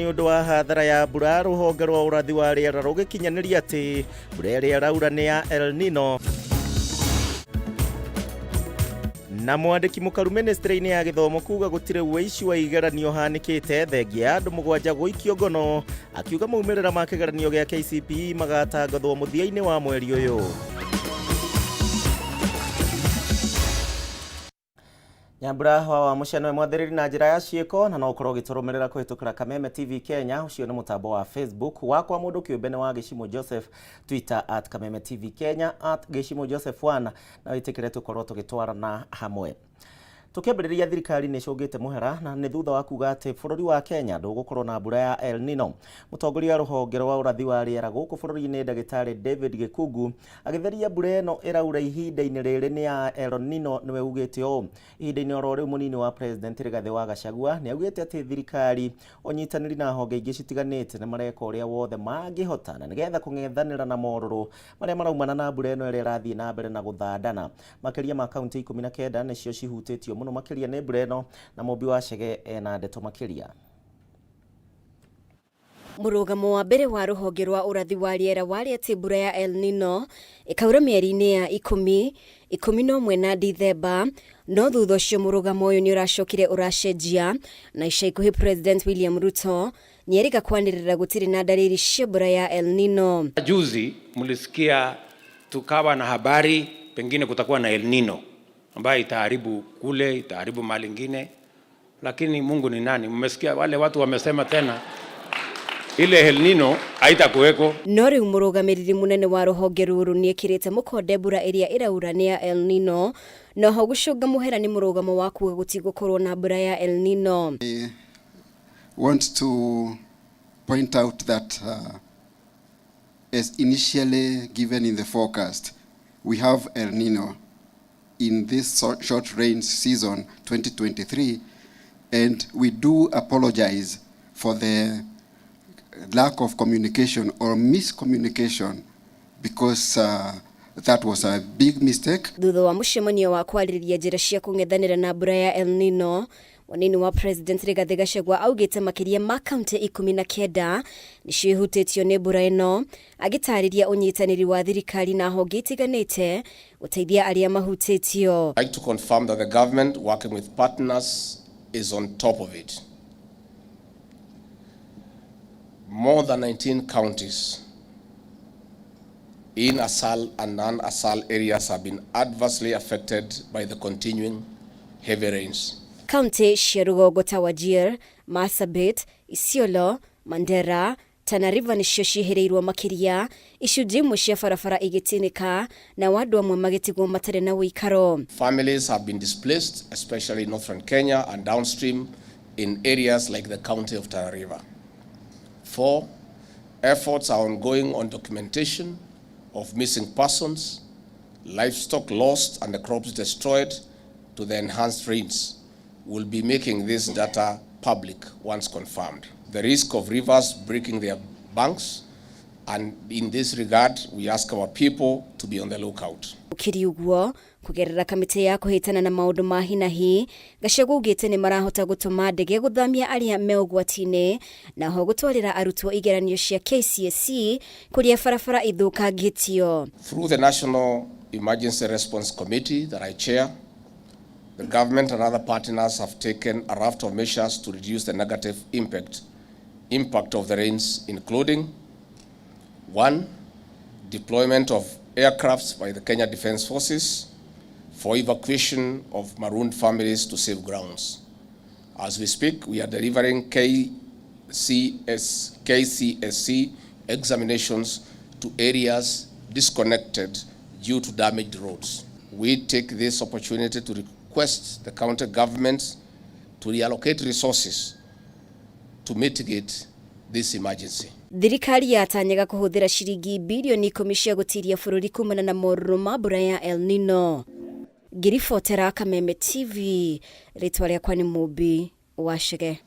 Nĩ ũndũ wa hathara ya mbura, rũhonge rwa ũrathi wa rĩera rũgĩkinyanĩria atĩ mbura ĩrĩa ĩraura nĩ ya El Nino. Na mwandĩki mũkaru ministry-inĩ ya gĩthomo kuga gũtirĩ ũici wa igeranio ũhanĩkĩte thengia ya andũ mũgwanja gũikio ngono, akiuga maumĩrĩra ma kĩgeranio gĩa KCPE magatangathwo mũthia-inĩ wa mweri ũyũ. Nyambura wa Wamũcene mwathĩrĩri na njĩra ya ciĩko na no ũkorwo ũgĩtũrũmĩrĩra kũhĩtũkĩra Kameme TV Kenya, ũcio nĩ mũtambo wa Facebook wakwa mũndũ kĩũmbe nĩ wa Gĩcimũ Joseph, Twitter at Kameme TV Kenya, at Gĩcimũ Joseph 1 na wĩtĩkĩre tũkorwo tũgĩtwarana hamwe. Tũkĩambĩrĩria thirikari nĩ ĩcũngĩte mũhera na nĩ thutha wa kuga atĩ bũrũri wa Kenya ndũgũkorwo na mbura ya El Nino. Mũtongoria wa rũhonge rwa ũrathi wa rĩera gũkũ bũrũri-inĩ ndagĩtarĩ David Gĩkungu Agĩtheria mbura ĩno ĩraura ihinda-inĩ rĩrĩ nĩ ya El Nino nĩwe ugĩte ũũ. Ihinda-inĩ oro rĩu mũnini wa President Rigathĩ wa Gachagua nĩ augĩte atĩ thirikari, ũnyitanĩri na honge ingĩ citiganĩte nĩ mareka ũrĩa wothe mangĩhota na nĩgetha kũng'ethanĩra na morũrũ marĩa maraumana na mbura ĩno ĩrĩa ĩrathiĩ na mbere na gũthandana. Makĩria ma kaunti 19 nĩcio cihutĩtio mũno makĩria nĩ mbura ĩno na Mũmbi wa Chege ena ndeto makĩria. Mũrũgamo wa mbere wa rũhonge rwa ũrathi wa rĩera warĩ atĩ mbura ya El Nino ĩkaura mĩeri-inĩ ya ikũmi, 11 na Dithemba, no thutha ũcio mũrũgamo ũyũ nĩ ũracokire ũracenjia na ica ikuhĩ President William Ruto nĩerĩga kwanĩrĩra gũtirĩ na ndariri cia mbura ya El Nino. Juzi mlisikia tukawa na habari pengine kutakuwa na El Nino ambayo itaharibu kule, itaharibu mali ingine, lakini Mungu ni nani? Mmesikia wale watu wamesema tena ile El Nino haitakuweko. No rĩu mũrũgamĩrĩri mũnene wa rũhonge rũrũ nĩekĩrĩte mũkonde mbura ĩrĩa ĩraura nĩ ya El Nino noho gũcũnga mũhera nĩ mũrũgamo wa kuga gũtigũkorwo na mbura ya El Nino. I want to point out that as initially given in the forecast, we have El Nino in this short rain season 2023, and we do apologize for the lack of communication or miscommunication because that was a big mistake. Thutha wa mũcemanio wa kwarĩrĩria njĩra cia kũng'ethanĩra na mbura ya El Nino, mũnini wa President Rigathĩ Gachagua augĩte makĩria ma kaunti 19 nĩcio ihutĩtio nĩ mbura ĩno, agĩtarĩria ũnyitanĩri wa thirikari na honge itiganĩte gũteithia arĩa mahutĩtio. I'd like to confirm that the government, working with partners, is on top of it. More than 19 counties in ASAL and non-ASAL areas have been adversely affected by the continuing heavy rains. Kaunti cia rũgongo ta Wajir, Marsabit, Isiolo, Mandera, Tana River nĩcio ciĩhĩrĩirwo makĩria, icunjĩ imwe cia barabara igĩtinĩka nao andũ amwe magĩtigwo matarĩ na ũikaro. Families have been displaced, especially in northern Kenya and downstream in areas like the county of Tana River. 4, efforts are ongoing on documentation of missing persons, livestock lost and the crops destroyed to the enhanced rains. We'll be making this data public once confirmed. The risk of rivers breaking their banks, and in this regard, we ask our people to be on the lookout. Gũkĩrĩ ũguo, kũgerera kamĩtĩ ya kũhĩtana na maũndũ ma hinahi, Gachagua augĩte nĩ marahota gũtũma ndege gũthamia arĩa me ũgwati-inĩ na ho gũtwarĩra arutwo igeranio cia KCSE kũrĩa barabara ithũkangĩtio. Through the National Emergency Response Committee that I chair, the government and other partners have taken a raft of measures to reduce the negative impact of the rains, including 1, deployment of aircrafts by the Kenya Defence Forces for evacuation of marooned families to safe grounds. As we speak, we are delivering KCSE examinations to areas disconnected due to damaged roads. We take this opportunity to request the county governments to reallocate resources to mitigate this emergency. Thirikari yatanyaga kũhũthĩra ciringi birioni 10 cia gũtiria bũrũri kumana na morũrũ ma mbura ya El Nino. Ngĩribotera Kameme TV, rĩtwa rĩakwa nĩ Mũmbi wa Chege.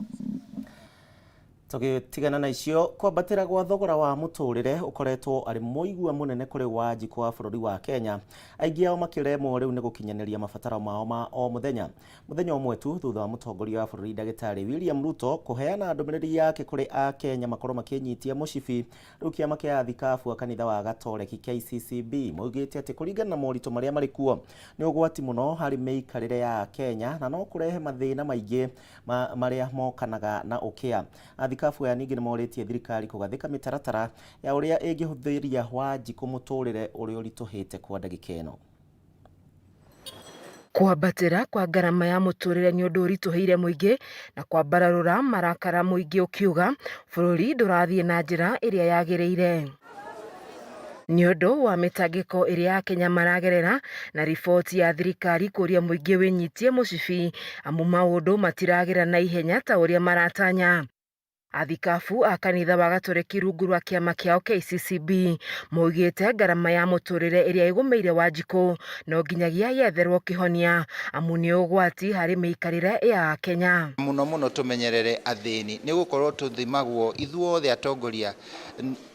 Tũgĩtigana na icio, kwambatĩra gwa thogora wa mũtũrĩre ũkoretwo arĩ mũigua mũnene kũrĩ Wanjikũ wa bũrũri wa Kenya, aingĩ ao makĩremwo rĩu nĩ gũkinyanĩria mabataro mao ma o mũthenya. Mũthenya ũmwe tu thutha wa mũtongoria wa bũrũri Ndagĩtarĩ William Ruto kũheana ndũmĩrĩri yake kũrĩ Akenya makorwo makĩnyitia mũcibi, rĩu kĩama kĩa athikabu a kanitha wa Gatoreki KCCB maugĩte atĩ kũringana na moritũ marĩa marĩ kuo nĩ ũgwati mũno harĩ mĩikarĩre ya Akenya na no kũrehe mathĩna maingĩ marĩa mokanaga na ũkĩa. Athikabu aya ningĩ nĩmorĩtie thirikari kũgathĩka mĩtaratara ya ũrĩa ĩngĩhũthĩria Wanjikũ mũtũrĩre ũrĩa ũritũhĩte kwa ndagĩka ĩno. Kwambatĩra kwa ngarama ya mũtũrĩre nĩ ũndũ ũritũhĩire mũingĩ na kwambararũra marakara mũingĩ ũkiuga bũrũri ndũrathiĩ na njĩra ĩrĩa yagĩrĩire. Nĩ ũndũ wa mĩtangĩko ĩrĩa Akenya maragerera na riboti ya thirikari kũria mũingĩ wĩnyitie mũcibi amu maũndũ matiragĩra na ihenya ta ũrĩa maratanya. Athikabu a kanitha wa Gatoreki rungu rwa kĩama kĩao KCCB maugĩte ngarama ya mũtũrĩre ĩrĩa ĩgũmĩire Wanjikũ no nginyagia yetherwo kĩhonia amu nĩ ũgwati harĩ mĩikarĩre ya Akenya. Mũno mũno tũmenyerere athĩni nĩ gũkorwo tũthimagwo ithuothe atongoria,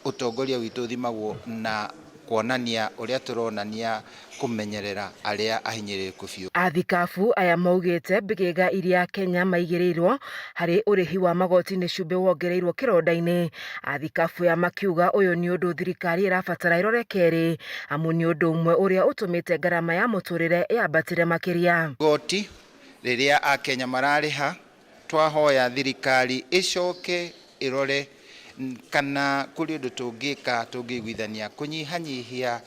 ũtongoria witũ ũthimagwo na kuonania ũrĩa tũronania kũmenyerera arĩa ahinyĩrĩrĩku biũ. Athikabu aya maugĩte mbĩgĩga iria Kenya maigĩrĩirwo harĩ ũrĩhi wa magoti nĩ cumbĩ wongereirwo kĩronda-inĩ. Athikabu aya makiuga ũyũ nĩ ũndũ thirikari ĩrabatara ĩrore kerĩ amu nĩ ũndũ ũmwe ũrĩa ũtũmĩte ngarama ya mũtũrĩre yambatĩre makĩria. Igoti rĩrĩa Akenya mararĩha twahoya thirikari ĩcoke ĩrore kana kũrĩ ũndũ tũngĩka tũngĩiguithania kũnyihanyihia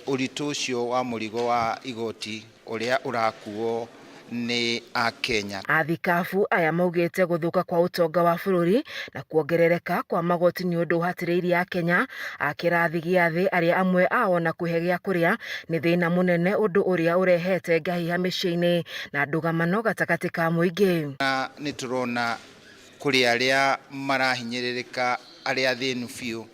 ũritũ ũcio wa mũrigo wa igoti ũrĩa ũrakuo nĩ Akenya. Athikabu aya maugĩte gũthũka kwa ũtonga wa bũrũri na kuongerereka kwa magoti nĩ ũndũ ũhatĩrĩirie Akenya a kĩrathi gĩa thĩ arĩa amwe ao na kwĩhe gĩa kũrĩa nĩ thĩna mũnene ũndũ ũrĩa ũrehete ngahiha mĩciĩ-inĩ na ndũgamano gatagatĩ ka mũingĩ. Na nĩ tũrona kũrĩ arĩa marahinyĩrĩrĩka arĩa athĩnu biũ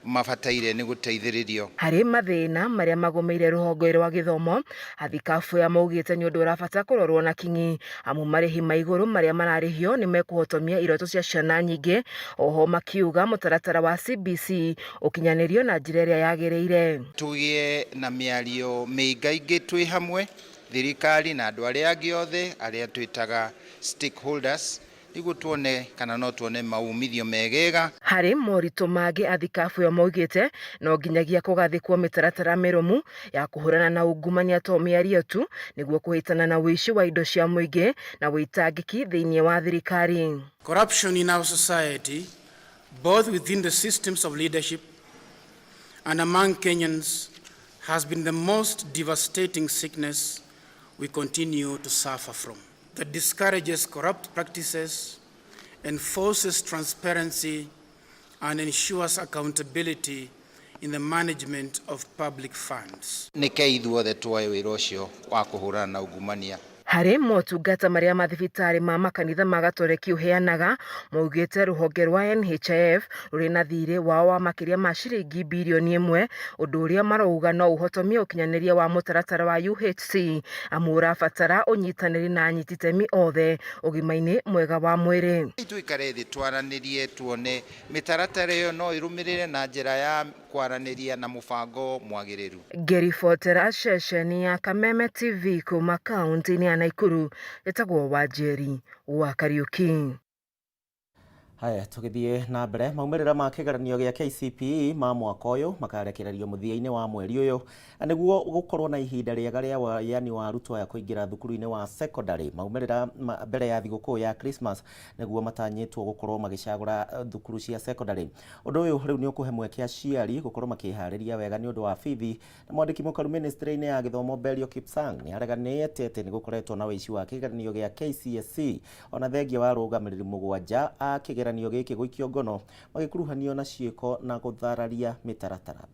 mabataire nĩ gũteithĩrĩrio. Harĩ mathĩna marĩa magũmĩire rũhonge rwa gĩthomo, athikabu aya maugĩte nĩ ũndũ ũrabata kũrorwo na kinyi amu marĩhi ma igũrũ marĩa mararĩhio nĩ mekũhotomia iroto cia ciana nyingĩ. Oho makiuga mũtaratara wa CBC ũkinyanĩrio na njĩra ĩrĩa yagĩrĩire. Tũgĩe na mĩario mĩingaingĩ twĩ hamwe thirikari na andũ arĩa angĩ othe arĩa twĩtaga stakeholders nĩguo tuone kana no tuone maumithio megega. Harĩ moritũ mangĩ athikabu ĩyo maugĩte no nginyagia kũgathĩkwo mĩtaratara mĩrũmu ya kũhũrana na ungumania to mĩario tu nĩguo kũhĩtana na ũici wa indo cia mũingĩ na wĩitangĩki thĩinĩ wa thirikari. Corruption in our society, both within the systems of leadership and among Kenyans, has been the most devastating sickness we continue to suffer from. That discourages corrupt practices, enforces transparency, and ensures accountability in the management of public funds. Nĩkĩ ithuothe tuoe wĩra ũcio wa kũhũrana na ungumania. Harĩ motungata marĩa mathibitarĩ ma makanitha ma Gatoreki ũheanaga, maugĩte rũhonge rwa NHIF rũrĩ na thirĩ wao wa makĩria ma ciringi birioni 1, ũndũ ũrĩa marauga no ũhotomie ũkinyanĩria wa mũtaratara wa UHC amu ũrabatara ũnyitanĩri na anyiti itemi othe ũgima-inĩ mwega wa mwĩrĩ. Tũikare thĩ twaranĩrie tuone mĩtaratara ĩyo no ĩrũmĩrĩre na njĩra ya kwaranĩria na mũbango mwagĩrĩru. Ngĩribotera ceceni ya Kameme TV kuma kaunti-inĩ ya Nakuru, ĩtagwo Wanjeri wa Kariuki. Haya, tũgĩthiĩ na mbere, maumĩrĩra ma kĩgeranio gĩa KCPE ma mwaka ũyũ makarekererio mũthia-inĩ wa mweri ũyũ nĩguo gũkorwo na ihinda rĩega rĩa wayani wa arutwo aya kũingĩra thukuru-inĩ wa secondary. Maumĩrĩra mbere ya thigũkũ ya Christmas nĩguo matanyĩtwo gũkorwo magĩcagũra thukuru cia secondary. Ũndũ ũyũ rĩu nĩ ũkũhe mweke aciari gũkorwo makĩharĩria wega nĩ ũndũ wa bithi. Na mwandĩki mũkaru ministry-inĩ ya gĩthomo Belio Kipsang nĩ areganĩte atĩ nĩ gũkoretwo na ũici wa kĩgeranio gĩa KCSE ona thengia wa arũgamĩrĩri 7 a kĩgeranio gĩkĩ gũikio ngono magĩkuruhanio na ciĩko na gũthararia mĩtaratara.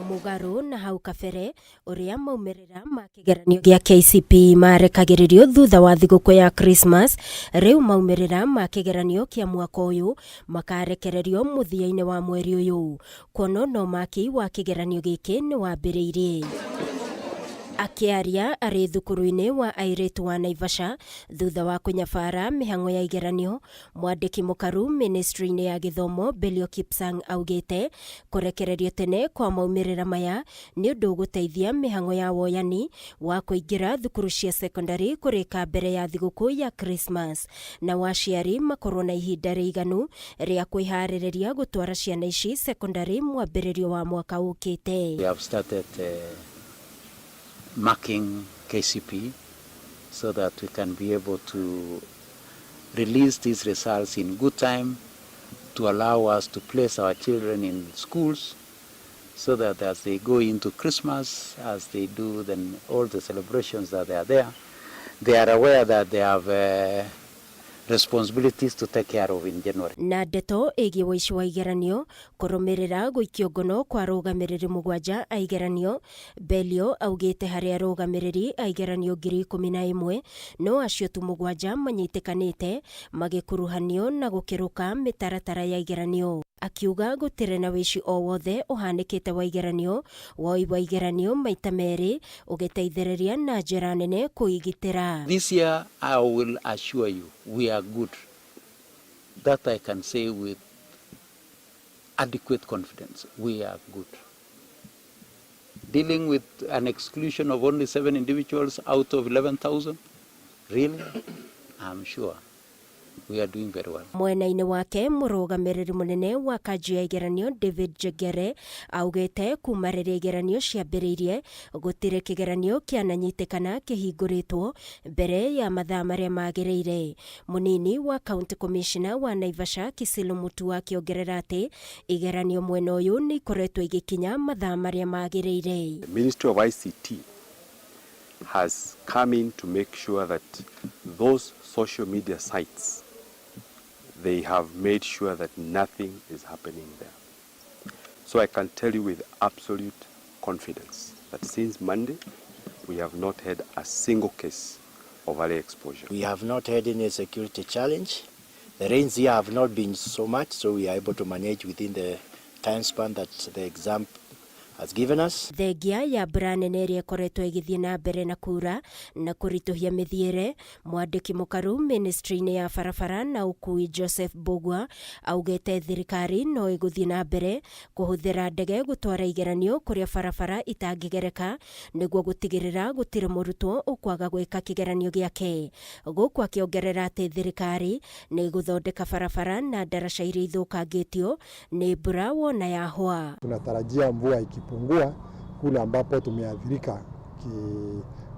Mũgarũ na hau kabere ũrĩa maumĩrĩra ma kĩgeranio gĩa KCPE marekagĩrĩrio thutha wa thigũkũ ya Christmas, rĩu maumĩrĩra ma kĩgeranio kĩa mwaka ũyũ makarekererio mũthia-inĩ wa mweri ũyũ. Kuona no maki wa kĩgeranio gĩkĩ nĩ wambĩrĩirie. Akĩaria arĩ thukuru-inĩ wa airĩtu wa Naivasha thutha wa kũnyabara mĩhang'o ya igeranio, mwandĩki mũkaru ministry-inĩ ya gĩthomo Belio Kipsang augĩte kũrekererio tene kwa maumĩrĩra maya nĩ ũndũ ũgũteithia mĩhang'o ya woyani wa kũingĩra thukuru cia secondary kũrĩka mbere ya thigũkũ ya Christmas na waciari makorwo na ihinda rĩiganu rĩa kwĩharĩrĩria gũtwara ciana ici secondary mwambĩrĩrio wa mwaka ũkĩte. We have started marking KCPE so that we can be able to release these results in good time to allow us to place our children in schools so that as they go into Christmas, as they do then all the celebrations that they are there, they are aware that they have responsibilities to take care of in January. Na ndeto ĩgiĩ wũici wa igeranio kũrũmĩrĩra gũikio ngono kwa arũgamĩrĩri 7 a igeranio, Belio augĩte harĩ arũgamĩrĩri a igeranio 11,000 no acio tu 7 manyitĩkanĩte magĩkuruhanio na gũkĩrũka mĩtaratara ya igeranio. Akiuga gũtirĩ na wĩici o wothe ũhanĩkĩte wa igeranio, woi wa igeranio maita merĩ ũgĩteithĩrĩria na njĩra nene kũigitĩra. This year I will assure you we are good. That I can say with adequate confidence. We are good. Dealing with an exclusion of only 7 individuals out of 11,000, really? I'm sure we are doing very well. Mwena-inĩ wake mũrũgamĩrĩri mũnene wa kanjũ ya igeranio David Jegere augĩte kuma rĩrĩa igeranio ciambĩrĩirie gũtirĩ kĩgeranio kĩananyitĩkana kĩhingũrĩtwo mbere ya mathaa marĩa magĩrĩire. Mũnini wa county commissioner wa Naivasha Kisilu Mutua akĩongerera atĩ igeranio mwena ũyũ nĩ ikoretwo igĩkinya mathaa marĩa magĩrĩire. The Ministry of ICT has come in to make sure that those social media sites, they have made sure that nothing is happening there. So I can tell you with absolute confidence that since Monday, we have not had a single case of early exposure. We have not had any security challenge. The rains here have not been so much, so we are able to manage within the time span that the exam has given us. Thengia ya mbura nene ĩrĩa ĩkoretwo ĩgĩthiĩ na mbere na kura na kũritũhia mĩthiĩre, mwandĩki mũkaru ministry-inĩ ya barabara na ũkui Joseph Mbugua augĩte thirikari no ĩgũthiĩ na mbere kũhũthĩra ndege gũtwara igeranio kũrĩa barabara itangĩgereka nĩguo gũtigĩrĩra gũtirĩ mũrutwo ũkwaga gwĩka kĩgeranio gĩake. Gũkũ akĩongerera atĩ thirikari nĩ ĩgũthondeka barabara na ndaraca iria ithũkangĩtio nĩ mbura wona yahwa. Tunatarajia mvua ikipungua kule ambapo tumeathirika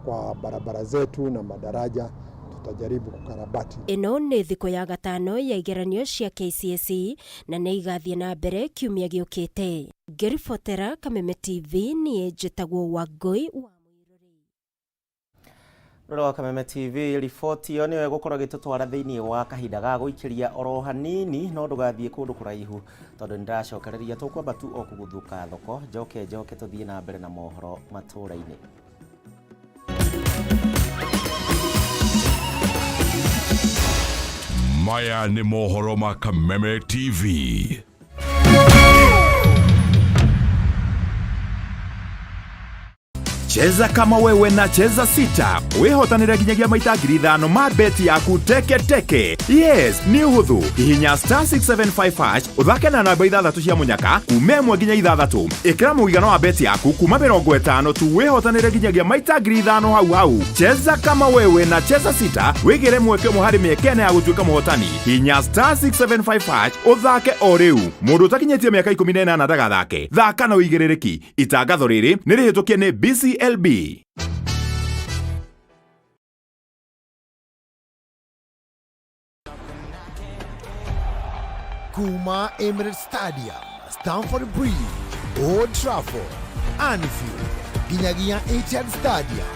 kwa barabara zetu na madaraja tutajaribu kukarabati. Ĩno nĩ thikũ ya gatano ya igeranio cia KCSE na nĩ igathiĩ na mbere kiumia gĩũkĩte. Ngĩribotera Kameme TV niĩ njĩtagwo Wangũi wa Rora wa Kameme TV, riboti ĩyo nĩyo ĩgũkorwo ĩgĩtũtwara thĩinĩ wa kahinda ga gũikĩria oro hanini, no ndũgathiĩ kũndũ kũraihu tondũ nĩndĩracokereria tũkwamba tu o kũguthũka thoko njoke njoke tũthiĩ na mbere na mohoro matũũra-inĩ. Maya nĩ mohoro ma Kameme TV. Cheza kama wewe na Cheza 6 wihotanire nginyagia maita 5,000 ma beti yaku teke teke. Yes, nĩ ũhũthũ. Hihinya star 675 hash ũthake na namba 6 cia mũnyaka kuma 1 nginya 6. Ĩkĩra mũigana wa beti yaku kuma 50 tu wihotanire nginyagia maita 5,000 hau hau. Cheza kama wewe na Cheza 6 wĩgĩre mweke ũmwe harĩ mĩeke ĩna ya gũtuĩka mũhotani. Hihinya star 675 hash ũthake o rĩu. Mũndũ ũtakinyĩtie mĩaka 18 ndagathake. Thaka na ũigĩrĩrĩki. Itangatho rĩrĩ nĩ rĩhĩtũkie nĩ BCLB. Kuma Emirates Stadium, Stamford Bridge, Old Trafford, Anfield, nginyagia Etihad Stadium.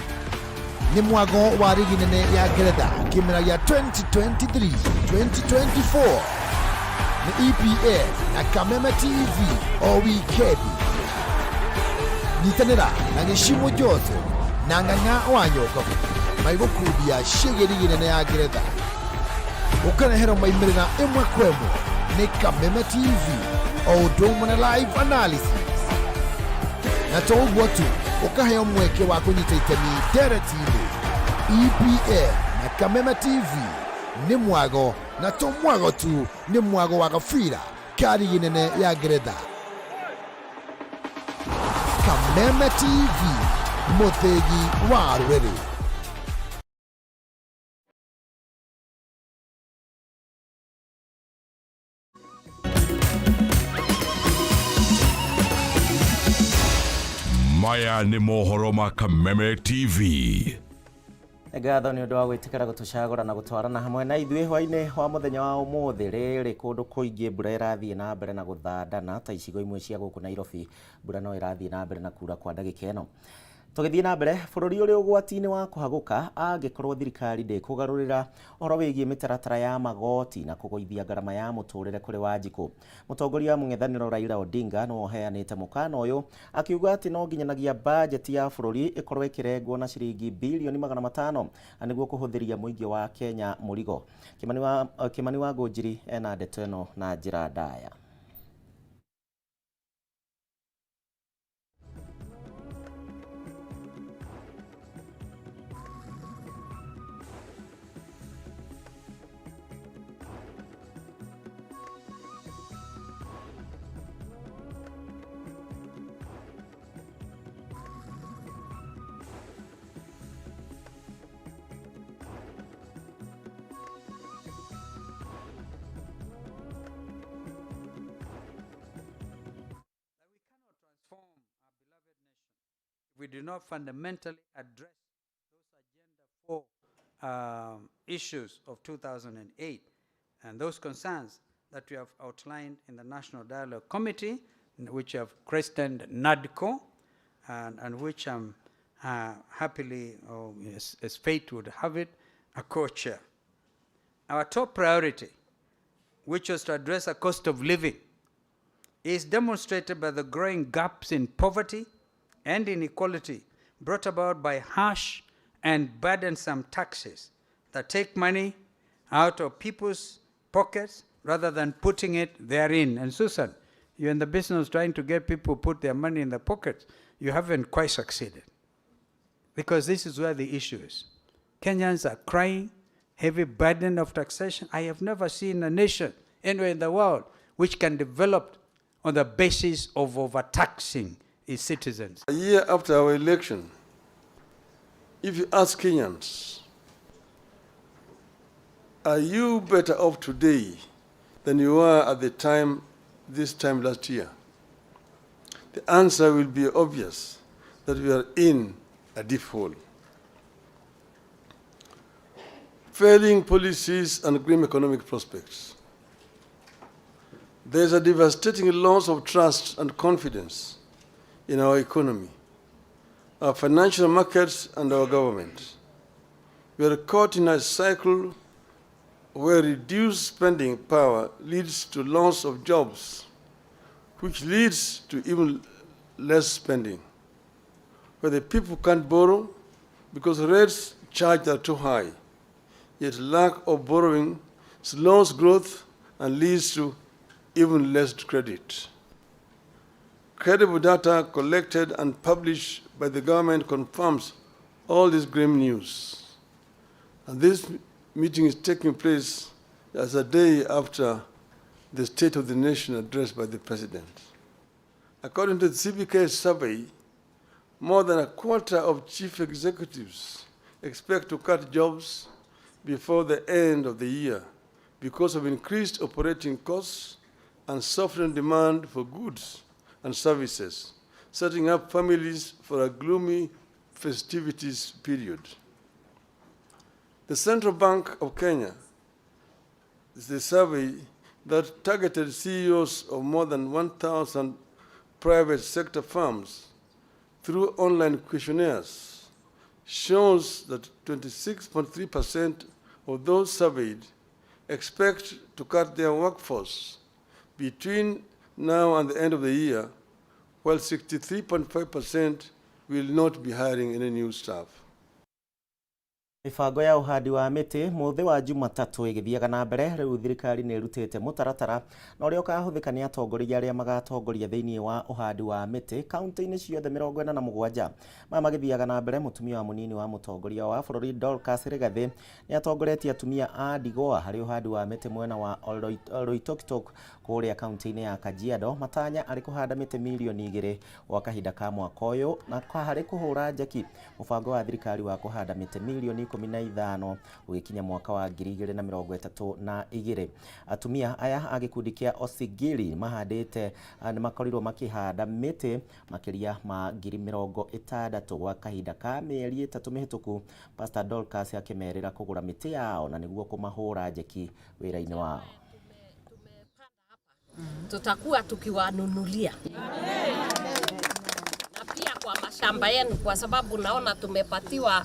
Nĩ mwago wa rigi nene ya Ngeretha kĩmera gĩa 2023-2024 nĩ EPL na Kameme TV o wikendi. Nyitanĩra na Gĩcimo Joseph na Ng'ang'a wa Nyokabu maigũkundia ciĩgiĩ rigi nene ya Ngeretha. Ũkareherwo maimĩrĩra ĩmwe kwa ĩmwe nĩ Kameme TV o ũndũ ũmwe na live analysis. Na to ũguo tu, Ũkaheo mweke wa kũnyita itemi ndereti-inĩ. EPL na Kameme TV nĩ mwago na to mwago tu, nĩ mwago wa gabira ka rigi nene ya Ngeretha. Kameme TV, mũthĩgi wa rũrĩrĩ. Maya nĩ mohoro ma Kameme TV. Ngatho nĩ ũndũ wa gwĩtĩkĩra gũtũcagũra na gũtwarana hamwe na ithuĩ hwainĩ wa mũthenya wa ũmũthĩ. Rĩrĩ kũndũ kũingĩ mbura ĩrathiĩ na mbere na gũthandana ta icigo imwe cia gũkũ Nairobi, mbura no ĩrathiĩ na mbere na kura kwa ndagĩka ĩno. Tũgĩthiĩ na mbere, bũrũri ũrĩ ũgwati-inĩ wa kũhagũka angĩkorwo thirikari ndĩkũgarũrĩra ũhoro wĩgiĩ mĩtaratara ya magoti na kũgũithia ngarama ya mũtũrĩre kũrĩ Wanjikũ. Mũtongoria wa mũng'ethanĩro Raila Odinga nĩwe ũheanĩte mũkana ũyũ akiuga atĩ no nginyanagia bajeti ya bũrũri ĩkorwo ĩkĩrengwo na ciringi bilioni 500 nĩguo kũhũthĩria mũingĩ wa Kenya mũrigo. Kimani wa Ngũnjiri ena ndeto ĩno na njĩra ndaya. We do not fundamentally address those Agenda 4 issues of 2008 and those concerns that we have outlined in the National Dialogue Committee, which have christened NADCO, and which I'm happily, as fate would have it, a co-chair. Our top priority, which was to address the cost of living, is demonstrated by the growing gaps in poverty and inequality brought about by harsh and burdensome taxes that take money out of people's pockets rather than putting it therein. And Susan, you're in the business trying to get people put their money in their pockets. You haven't quite succeeded, because this is where the issue is. Kenyans are crying, heavy burden of taxation. I have never seen a nation anywhere in the world which can develop on the basis of overtaxing its citizens. A year after our election, if you ask Kenyans, are you better off today than you were at the time, this time last year? The answer will be obvious, that we are in a deep hole. Failing policies and grim economic prospects. There's a devastating loss of trust and confidence in our economy, our financial markets, and our government. We are caught in a cycle where reduced spending power leads to loss of jobs, which leads to even less spending, where the people can't borrow because rates charged are too high. Yet lack of borrowing slows growth and leads to even less credit. Credible data collected and published by the government confirms all this grim news. And this meeting is taking place as a day after the State of the Nation address by the President. According to the CBK survey, more than a quarter of chief executives expect to cut jobs before the end of the year because of increased operating costs and softened demand for goods and services, setting up families for a gloomy festivities period. The Central Bank of Kenya is the survey that targeted CEOs of more than 1,000 private sector firms through online questionnaires shows that 26.3% of those surveyed expect to cut their workforce between now and the end of the year, while 63.5% will not be hiring any new staff. Mĩbango ya ũhandi wa mĩtĩ mũthĩ wa Jumatatũ ĩgĩthiaga na mbere rĩu thirikari nĩ ĩrutĩte mũtaratara na ũrĩa ũkahũthĩka nĩ atongoria arĩa magatongoria thĩinĩ wa ũhandi wa mĩtĩ kaunti-inĩ ciothe 47. Maya magĩthiaga na mbere mũtumia wa mũnini wa mũtongoria wa bũrũri Dorcas Rigathi nĩ atongoretie atumia a ndigwa harĩ ũhandi wa mĩtĩ mwena wa Oloitoktok kũrĩa kaunti-inĩ ya Kajiado. Matanya arĩ kũhanda mĩtĩ mirioni 2 gwa kahinda ka mwaka ũyũ na harĩ kũhũra njeki mũbango wa thirikari wa kũhanda mĩtĩ mirioni 15 ũgĩkinya mwaka wa 2032. Atumia aya a gĩkundi kĩa Osigili mahandĩte nĩ makorirwo makĩhanda mĩtĩ makĩria ma 60,000 gwa kahinda ka mĩeri 3 mĩhĩtũku. Pastor Dorcas akĩmerĩra kũgũra mĩtĩ yao na nĩguo kũmahũra njeki wĩra-inĩ wao. Tutakuwa tukiwanunulia na pia kwa mashamba yenu, kwa sababu naona tumepatiwa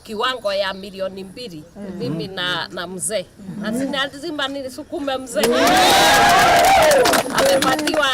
kiwango ya milioni 2 mimi na mzee na lazima nisukume mzee amepatiwa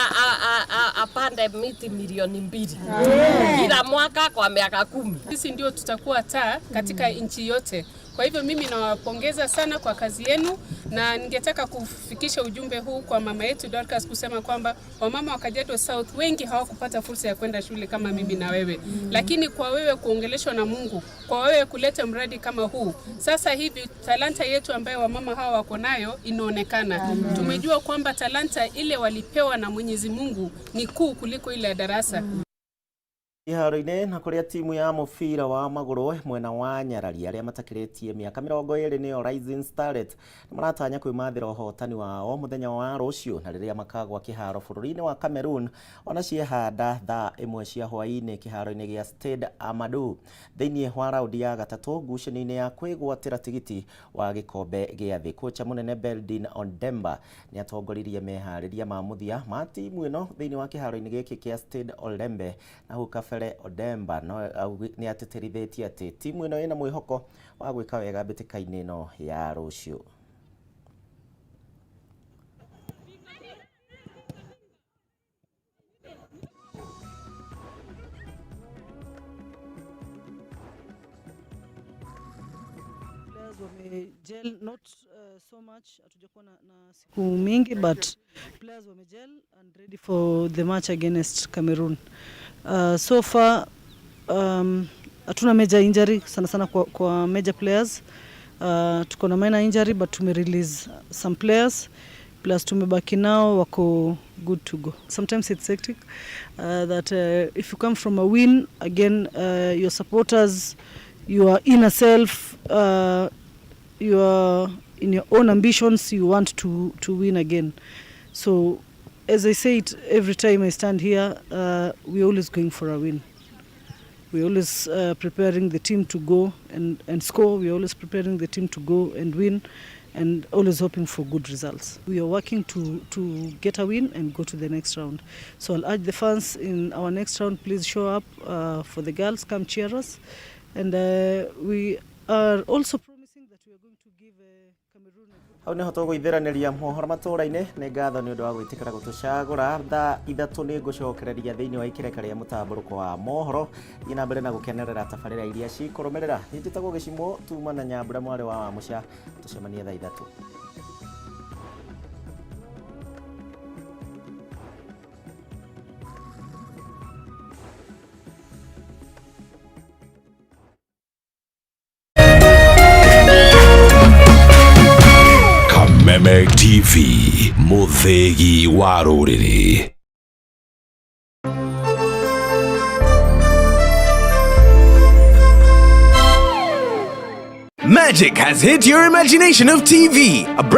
apande miti milioni 2 kila mwaka kwa miaka 10. Sisi ndio tutakuwa taa katika nchi yote. Kwa hivyo mimi nawapongeza sana kwa kazi yenu, na ningetaka kufikisha ujumbe huu kwa mama yetu Dorcas kusema kwamba wamama wa Kajiado South wengi hawakupata fursa ya kwenda shule kama mimi na wewe. Lakini kwa wewe kuongeleshwa na Mungu, kwa wewe kuleta mradi kama huu, sasa hivi talanta yetu ambayo wamama hawa wako nayo inaonekana. Tumejua kwamba talanta ile walipewa na Mwenyezi Mungu ni kuu kuliko ile ya darasa. Iharo-inĩ na kũrĩa timu ya mũbira wa magũrũ mwena wa Nyarari arĩa matakĩrĩtie mĩaka 20 nĩyo Rising Starlet nĩ maratanya kwĩmathĩra ũhotani wao mũthenya wa rũciũ na rĩrĩa makagwa kĩharo bũrũri-inĩ wa Cameroon ona ciehanda thaa 1 cia hwaĩ-inĩ kĩharo-inĩ gĩa Stade Amadou thĩinĩ wa raundi ya gatatũ ngucanio-inĩ ya kwĩgwatĩra tigiti wa gĩkombe gĩa thĩ. Kocha mũnene Beldin Ondemba nĩ atongoririe meharĩria ma mũthia ma timu ĩno thĩinĩ wa kĩharo-inĩ gĩkĩ kĩa Stade Olembe na hau kabere Odemba no nĩ atĩtĩrithĩtie atĩ timu ĩno ĩna mwĩhoko wa gwĩka wega mbĩtĩka-inĩ ĩno ya rũciũ. Players wamegel not so much, hatujakuwa na siku mingi, but players wamegel and ready for the match against Cameroon. So far hatuna major injury sana sana kwa major players. Tuko na minor injury but tume release some players, plus tumebaki nao wako good to go. Sometimes it's hectic that if you come from a win again, your supporters, your inner self, you are in your own ambitions, you want to win again. So as I say it every time I stand here, we're always going for a win. We're always preparing the team to go and score. We're always preparing the team to go and win, and always hoping for good results. We are working to get a win and go to the next round. So I'll urge the fans in our next round, please show up for the girls, come cheer us. And we are also promising that we are going to give Cameroon a good... Hau niho tũgũithĩranĩria mohoro matũra-inĩ. Nĩ ngatho nĩ ũndũ wa gwĩtĩkĩra gũtũcagũra. Thaa 3 nĩ ngũcokereria thĩinĩ wa ikereka rĩa mũtambũrũko wa mohoro. Thiĩ na mbere na gũkenerera tabarĩra iria cikũrũmĩrĩra. Niĩ njĩtagwo Gĩcimũ tuma na Nyambura mwarĩ wa Wamũca. Tũcemanie thaa 3. Kameme TV, Muthegi wa rũrĩrĩ. Magic has hit your imagination of TV, a brand new